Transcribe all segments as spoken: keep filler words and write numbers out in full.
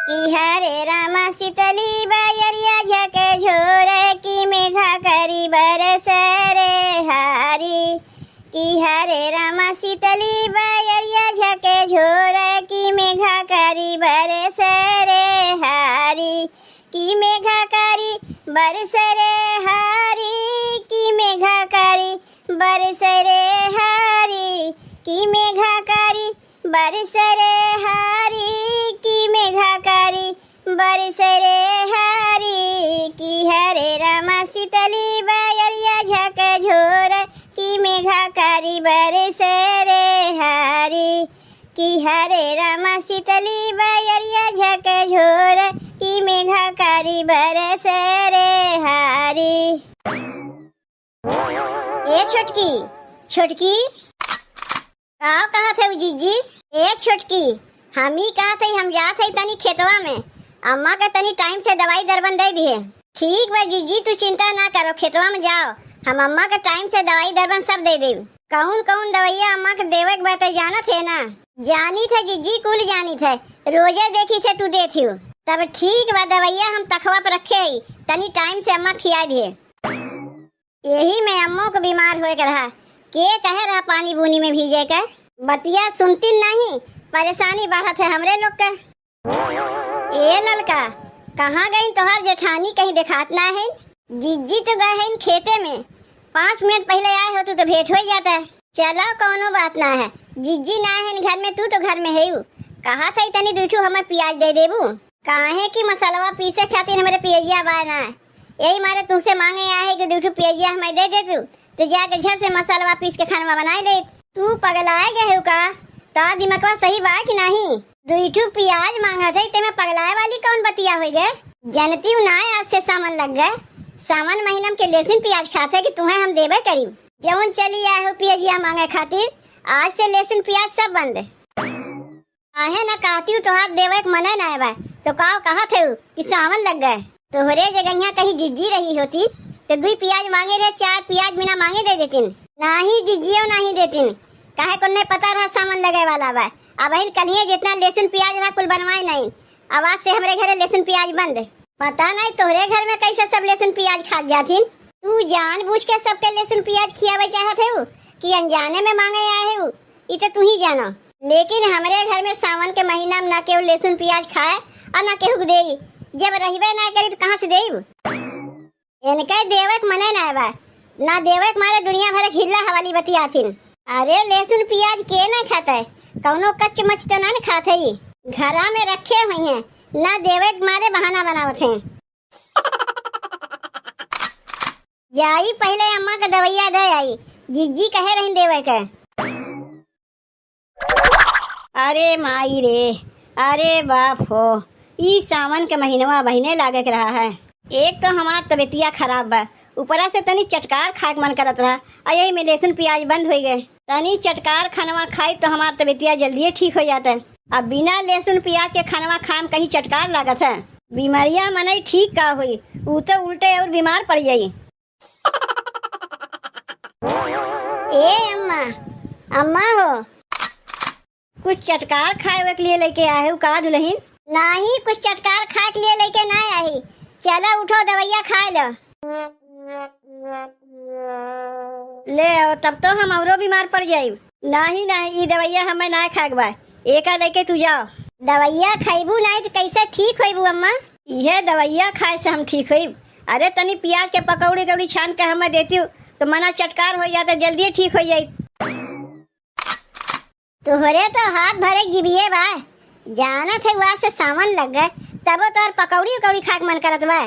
कि हरे रामा शीतली बयरिया झकझोर, कि मेघा करी बरस रे हारी। कि हरे रामा शीतली बयरिया झकझोर, कि मेघा करी बरस रे हारी। कि मेघा करी बरस रे हारी, कि मेघा करी बरस रे हारी, कि मेघा करी बरस रे हारी, कि मेघा करी बरस रे हारी। कि हरे रामा शीतली बयरिया झकझोर, कि मेघा करी बरस रे हारी। कि हरे रामा शीतली बयरिया झकझोर, कि मेघा करी बरस रे हारी। ए छोटकी, छोटकी, का कहत है उ जिज्जी? ए छोटकी, हम ही कहत है, हम जात है तनी खेतवा में, अम्मा के तनी टाइम से दवाई दरबन दे दिहे। ठीक बा जिज्जी, तू चिंता ना करो, खेतवा में जाओ, हम अम्मा के टाइम से दवाई दरबन सब दे देब। कौन कौन दवाइया अम्मा के देवे के बा, ते जानत है ना? जानित है जिज्जी, कुल जानित है, रोजे देखित है तू देत हियो। तब ठीक बा, दवाइया हम तखवा पर रखे ही, तनी टाइम से अम्मा खिया दिहे। यही में अम्मो को बीमार होए के रहा, के कहे रहा पानी बूनी में भीजे के? बतिया सुनती नहीं, परेशानी बढ़त है हमरे लोग के। ए ललका, कहाँ गई तोहार जेठानी, कहीं देखात ना है? जिज्जी तो गए हैं खेते में, पाँच मिनट पहले आए होतू तो भेंट हो जाता है। चलो कौनो बात ना है, जिज्जी ना है घर में, तू तो घर में है। कहा था तनी दुई ठू हमें प्याज दे देबू, काहे कि मसलवा पीसे खातिर हमरे पियजिया बा ना, यही मारे तुमसे मांगे आए है कि दुई ठू पियजिया हमें दे देतू, तो जाके झट से मसलवा पीस के खानवा बनाए ले। तू पगलाए गए हो का? तो दिमकवा सही बा कि नहीं? दुई ठू पियाज मांगत है, तेमे पगलाए वाली कौन बतिया हो गए? जनती हूँ ना, आज से सावन लग गए। सावन महीना में के लहसुन पियाज खात है कि तुम्हें हम देबे करी। जौन चली आए हो पियजिया मांगे खातिर, आज से लहसुन पियाज सब बंद। काहे ना कहती हूँ, तोहार देवे के मने ना बा, तो का कहत है कि सावन लग गए? तोहरे जगहिया कहीं जिज्जी रही होती, तो दुई पियाज मांगे रहे, चार पियाज बिना मांगे दे देतिन। नाही जिज्जियो नाही देतिन, काहे को नहीं पता रहा सावन लगे वाला बा। अब हिन कलिए जितना लहसुन पियाज रहा कुल बनवाए नहीं, अब आज से हमरे घरे लहसुन पियाज बंद। पता नहीं तोहरे घर में कैसे सब लहसुन पियाज खात जाथिन। तू जानबूझ के सबके लहसुन पियाज खियावे चाहत है कि अनजाने में मांगे आए हो, ई तो तू ही जानो। लेकिन हमरे घर में सावन के महीना में ना केहू लहसुन पियाज खाए और ना केहू के देई। जब रहबे ना करी तो कहाँ से देब? इनके देवे के मने ना बा, ना देवे के मारे दुनिया भर के हिल्ला हवाली बतियाथिन। अरे लहसुन पियाज के ना खाते, कौनो कच्च मच्च तो ना न खाते ही, घरा में रखे हुई हैं, ना देवे के मारे बहाना बनावत हैं। जाई पहले अम्मा के दवैया दे आई, जिज्जी कहे रही देवे के। अरे माई रे, अरे बाप हो, ई सावन के महीनवा बहिने लागे के रहा है। एक तो हमार तबीयतिया खराब बा, ऊपरा से तनी चटकार खाए के मन करत रहा, आ यही में लहसुन पियाज बंद हो गए। तनी चटकार खनवा खाई तो हमार तबीयतिया जल्दिए ठीक हो जाता है। अब बिना लहसुन पियाज के खनवा खाए में कहीं चटकार लागत है। बीमारिया मनई ठीक का होई, ऊ तो उल्टे और बीमार पड़ जाई। ए अम्मा, अम्मा हो, कुछ चटकार खाए के लिए लेके आए हो का दुल्हन? नाही, कुछ चटकार खाए के लिए लेके ना आई। चलो उठो, दवैया खाए लो। ले आओ, तब तो हम औरो बीमार पड़ जाई। नाही नाही, ई दवैया हमें ना खाए के बा, एका लेके तू जाओ। दवैया खैबू नाही तो कैसे ठीक होइबू अम्मा? इहे दवैया खाए से हम ठीक होइब। अरे तनी पियाज के पकौड़ी कौड़ी छान के हमें देती हूँ तो मना चटकार हो जाता, जल्दी ठीक हो जाई। तोहरे तो हाथ भरे जिबिए बा, जानत है हुआ से सावन लग गए, तबो तोर पकौड़ी उकौड़ी खाक मन करत बा।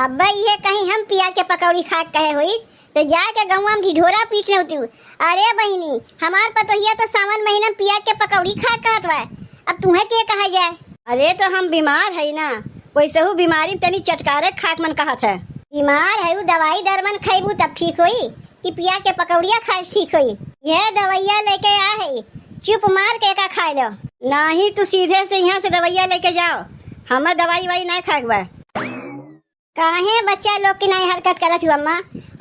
अब्बे इहे कहीं हम पियाज के पकौड़ी खाक कहे हुई, तो जाए के गौवा में ढिढोरा पीट न होती। अरे बहिनी, हमार पतोहिया तो सावन महीना में पियाज के पकौड़ी खाक कहत बा, अब तुम्हें के कहा जाए? अरे तो हम बीमार है ना, वैसहू बीमारी में तनी चटकारे खाक मन कहत है। बीमार है, उ दवाई दरमन खैबू तब ठीक होई। कि पियाज के पकौड़िया खाए से ठीक होई। यह दवैया लेके आ है, चुप मार के एका खाए लो। नाही, तू सीधे से यहाँ से दवैया लेके जाओ, हमें दवाई वाई नहीं खाए के बा। काहे बच्चा लोग की नहीं हरकत करत हूँ अम्मा?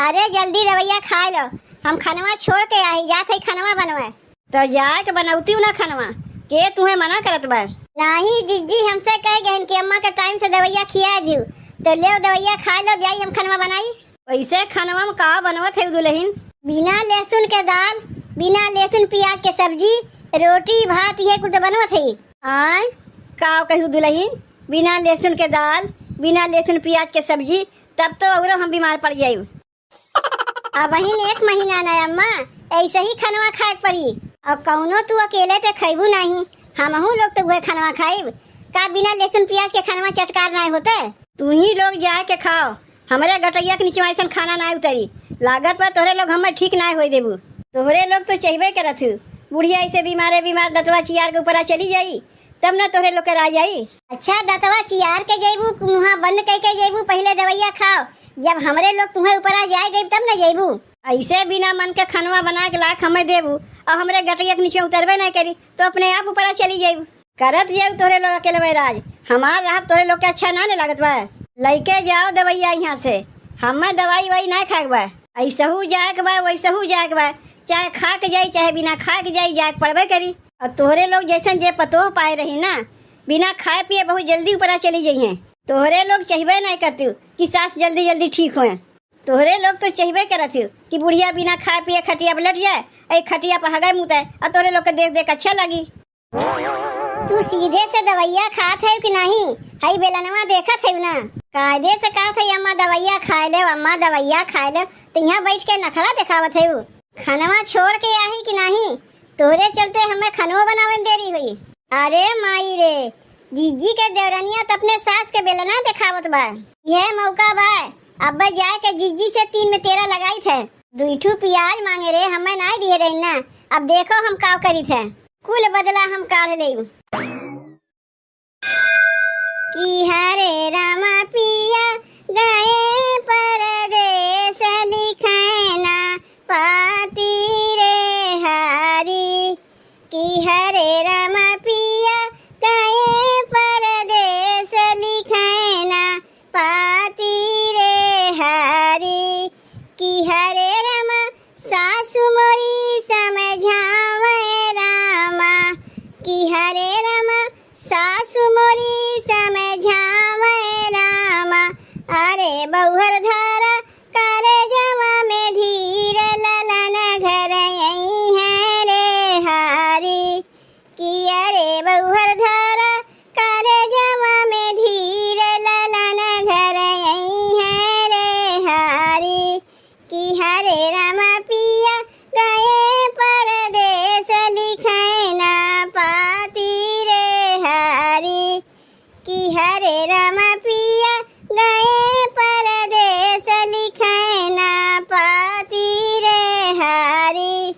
अरे जल्दी दवैया खाए लो, हम खनवा छोड़ के आई, जात है खनवा बनवे। तो जाए के बनौती हूँ ना खनवा, के तुहे मना करत बा? नाही जिज्जी, हमसे कह गहन कि अम्मा के टाइम से दवइया खिया दियो, तो लेव दवइया खाइ लो, जाई हम खनवा बनाई। वैसे खनवा में का बनवत है दुलहिन? बिना लहसुन के दाल, बिना लहसुन पियाज के सब्जी, रोटी भात, ये कुल तो बनवत है। आय, का कहू दुलहिन, बिना लहसुन के दाल, बिना लहसुन पियाज के सब्जी, तब तो औरो हम बीमार पड़ जाइब। अबहिन एक महीना न अम्मा, ऐसे ही खनवा खाए के पड़ी। अब कौनो तू अकेले ते खैबू नाही, हमहू लोग तो उहे खनवा खाइब। का बिना लहसुन पियाज के खनवा चटकार नाही होते? तू ही लोग जाए के खाओ, हमरे गटैया के नीचे ऐसन खाना नाही उतरी। लागत बा तोहरे लोग हमें ठीक नाही होई देबू। तोहरे लोग तो चहबे करत हू, बुढ़िया ऐसे बीमारे बीमार दतवा चियार के ऊपरा चली जाई, तब न तोहरे लोग के राज आई। अच्छा, दतवा चियार के जइबू, मुँहा बंद कइ के जइबू, पहिले दवइया खाओ, जब हमरे लोग तुहे ऊपरा जाए देब तब न जइबू। ऐसे बिना मन के खनवा बना के लाख हमें देबू और हमरे गटैया के नीचे उतरबे नहीं करी तो अपने आप ऊपरा चली जइबू। करत जाऊ तोहरे लोग अकेले में राज, हमार रहब तोहरे लोग के अच्छा ना ने लागत बा। लइके जाओ दवइया यहाँ से, हमें दवाई ववाई ना खाए के बा। ऐसहू जाए के बा, वैसहू जाए के बा, चाहे खा के जाई, चाहे बिना खा के जाई, जाए के पड़बे करी। और तोहरे लोग जैसन जे पतोह पाए रही ना, बिना खाए पिए बहुत जल्दी ऊपरा चली जइहें। तोहरे लोग चहबे नहीं करती कि सास जल्दी जल्दी ठीक होए। तोहरे लोग तो चहबे करत हो कि बुढ़िया बिना खाए पिए खटिया पर लट जाए, ए खटिया पर हगाए मुताए, और तोहरे लोग के देख देख अच्छा लगी। तू सीधे से दवइया खात है कि नहीं? हई बेलनवा देखत है ना? कायदे से कहत है, "अम्मा दवइया खाए ले, अम्मा दवइया खाए ले," तो यहाँ बैठ के नखड़ा देखावत है। खनवा छोड़ के आही कि नाही? तोहरे चलते हमें खनवा बनावे में देरी हुई। अरे माई रे, जीजी के देवरनिया त अपने सास के बेलना देखावत बा। यह मौका बा, अब जाए के जीजी से तीन में तेरह लगाई थे। दुई ठू पियाज मांगे रे, हमें नाई दिए रही ना। अब देखो हम का करी थे, कुल बदला हम काढ़ लेब। कि हरे रामा पिया गए परदेस, लिखे ना पाती रे हरी। कि हरे रामा पिया गए परदेस, लिखे ना पाती रे हरी। कि हरे रामा सासु मोरी समझावे रामा, कि हरे रामा सासु मोरी समझावे रामा। अरे बउहर धरा करजवा में धीर, ललन घर अइहें रे हरी। कि अरे बउहर धरा करजवा में धीर, ललन घर अइहें रे हरी। कि हरे रामा पिया गए परदेस, लिखे ना पाती रे हरी। कि हरे रामा पिया गए परदेस, लिखे ना पाती रे हरी।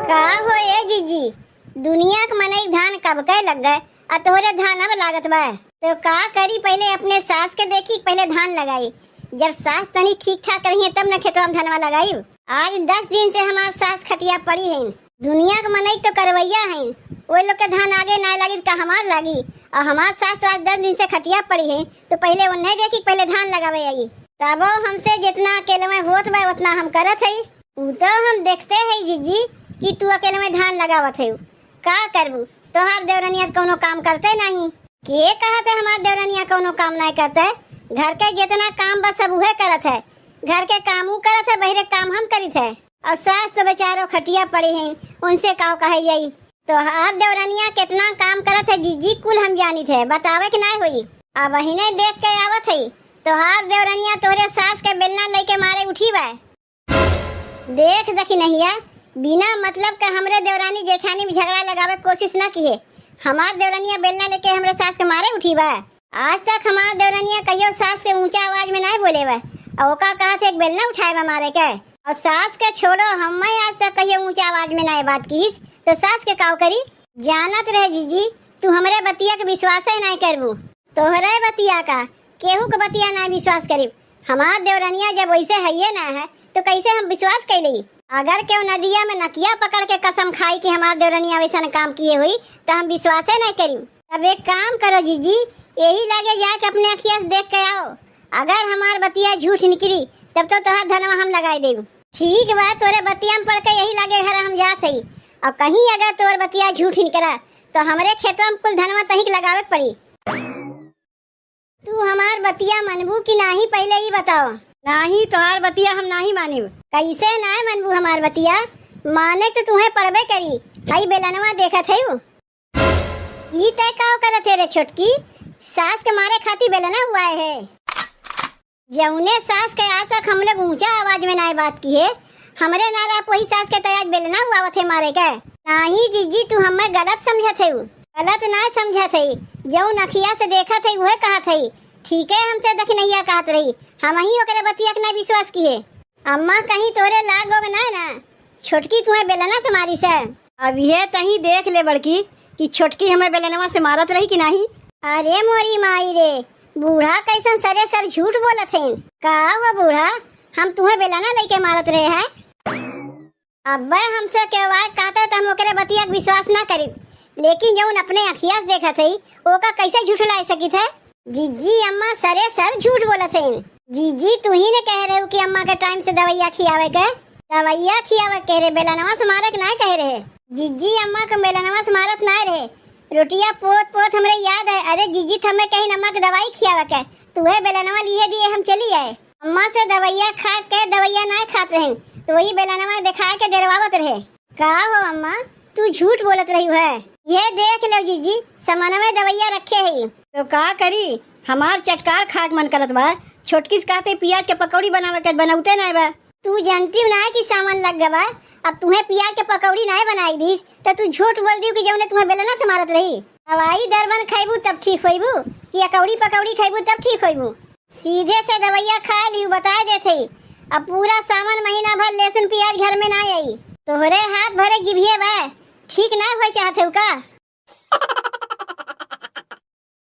का हो ए जीजी, दुनिया के मनई धान कब के लग गए, आ तोहरे धान अब लागत बा। तो का करी, पहिले अपने सास के देखी, पहिले धान लगाई। जब सास तनी ठीक ठाक रही तब न खेतवा में धनवा लगाई। आज दस दिन से हमार सास खटिया पड़ी हैं। दुनिया के मनई तो करवैया हैं, वो लोग के धान आगे ना लागी का हमार लागी। और हमार सास तो आज दस दिन से खटिया पड़ी हैं, तो पहिले उन्हें देखी, पहिले धान लगावे आई। तबो हमसे जितना अकेले में होत बा उतना हम करत हई। उ तो हम देखते हई जीजी कि तू अकेले में धान लगावत हऊ। का करबू, तोहार देवरनिया त कौनो काम करते नहीं। के कहत है हमार देवरनिया कौनो काम नहीं करते? घर के जितना काम बा सब उहे करत है। घर के काम उ करत है, बहिरे काम हम करित है। और सास तो बेचारो खटिया पड़ी हैं, उनसे का कहे जाई। तोहार देवरनिया कितना काम करत है जीजी, कुल हम जानित है, बतावे के नहीं होई। अब अहिने देख के आवत है, तोहार देवरनिया तोहरे सास के बेलना लेके मारे उठी बा। देख दखिनहिया, बिना मतलब का हमरे देवरानी जेठानी में झगड़ा लगावे के कोशिश ना किहे। हमार देवरनिया बेलना लेके हमरे सास के मारे उठी बा। आज तक हमार देवरनिया कहियो सास के ऊंचा आवाज में नाय बोले बा। और ओका कहत एक बेलना उठाए बा मारे के। और सास के छोड़ो, हम्मे आज तक कहियो ऊंचा आवाज में नाय बात किहिस, तो सास के काव करी? जानत रहे जीजी, तू हमरे बतिया के विश्वास ही नाय करबू। तोहरे बतिया का, केहू के बतिया ना विश्वास करीब। हमार देवरनिया जब वैसे हइये ना है, तो कैसे हम विश्वास कैली? अगर केहू नदिया में नकिया पकड़ के कसम खाई कि हमार देवरनिया वैसन काम किए हुई, तो हम विश्वासे नहीं करीब। तब एक काम करो जीजी, यही लागे जाके अपने अखिया से देख के आओ। अगर हमार बतिया झूठ निकली, तब तो तोहार धनवा हम लगाई देब। ठीक बा, तोरे बतिया में पड़ के यही लागे घर हम जात हई। और कहीं अगर तोर बतिया झूठ निकला, तो हमरे खेतवा में कुल धनवा तहिक लगावे के पड़ी। तू हमार बतिया मनबू कि नाही, पहिले ई बताओ। नाही, तोहार बतिया हम नाही मानिब। कैसे नाय मनबू हमार बतिया? माने तो तुहे पड़बे करी। हई बेलनवा देखत है, ई तय काव करत है रे छोटकी? सास के मारे खातिर बेलना हुआ है। जौने सास के आज तक हम लोग ऊंचा आवाज में नाय बात किहे, हमरे ना रह वही सास के तय आज बेलना हुआ आवत है मारे के। नाही जीजी, तू हमें गलत समझत है, गलत ना समझत है। जौन अखिया से देखत है उहे कहत है। ठीक है, हमसे दखिनैया कहत रही, हम ही ओकरे बतिया के ना विश्वास किहे। अम्मा, कहीं तोरे लाग गोग ना ना, छोटकी तुहे बेलना से मारी से। अब ये तही देख ले बड़की कि छोटकी हमें बेलनवा से मारत रही कि नाही। अरे मोरी माई रे, बूढ़ा कैसन सरे सर झूठ बोलत हैं। का हो बूढ़ा, हम तुहे बेलना लेके मारत रहे हैं? अब्बे हमसे केहू आए कहते तो हम ओकरे बतिया के विश्वास ना करी, लेकिन जौन अपने अखिया से देखत है ओका कैसे झूठलाए सकित है? जीजी अम्मा सरे सर झूठ बोलत हैं। जीजी, तू ही ने कह रहे हो कि अम्मा के टाइम से दवाइया खियावे के। दवाइया खियावे के कह रहे, बेलनवा से मारे के ना कह रहे। जीजी अम्मा के बेलनवा से मारत ना रहे, रोटिया पोत पोत हमरे याद है। अरे जीजी, थमे कहीं अम्मा के दवाई खियावे के, तू है बेलनवा लिए दिए, हम चली आए। अम्मा से दवाइया खा के दवाइया ना खात रहे, तो वही बेलनवा दिखाए के डरवावत रहे। का हो अम्मा, तू झूठ बोलत रही है। ये देख लो जीजी, समनवे दवाइया रखे है। तो का करी, हमार चटकार खाक मन करत बा। छोटकी से कहते पियाज के पकौड़ी बनावे के, बनौते नाय बा। तू जानती ना कि सावन लग गवा, अब तुहे पियाज के पकौड़ी नाय बनाई दीस, तो तू झूठ बोल दियो कि जौने तुहे बेलना से मारत रही। दवाई दरबन खैबू तब ठीक होइबू, कि अकौड़ी पकौड़ी खैबू तब ठीक होइबू? सीधे से दवाइया खा लियू, बताए देत हई। अब पूरा सावन महीना भर लहसुन पियाज घर में ना आई। तोहरे हाथ भरे जिभिए बा, ठीक ना होए चाहत हऊ का?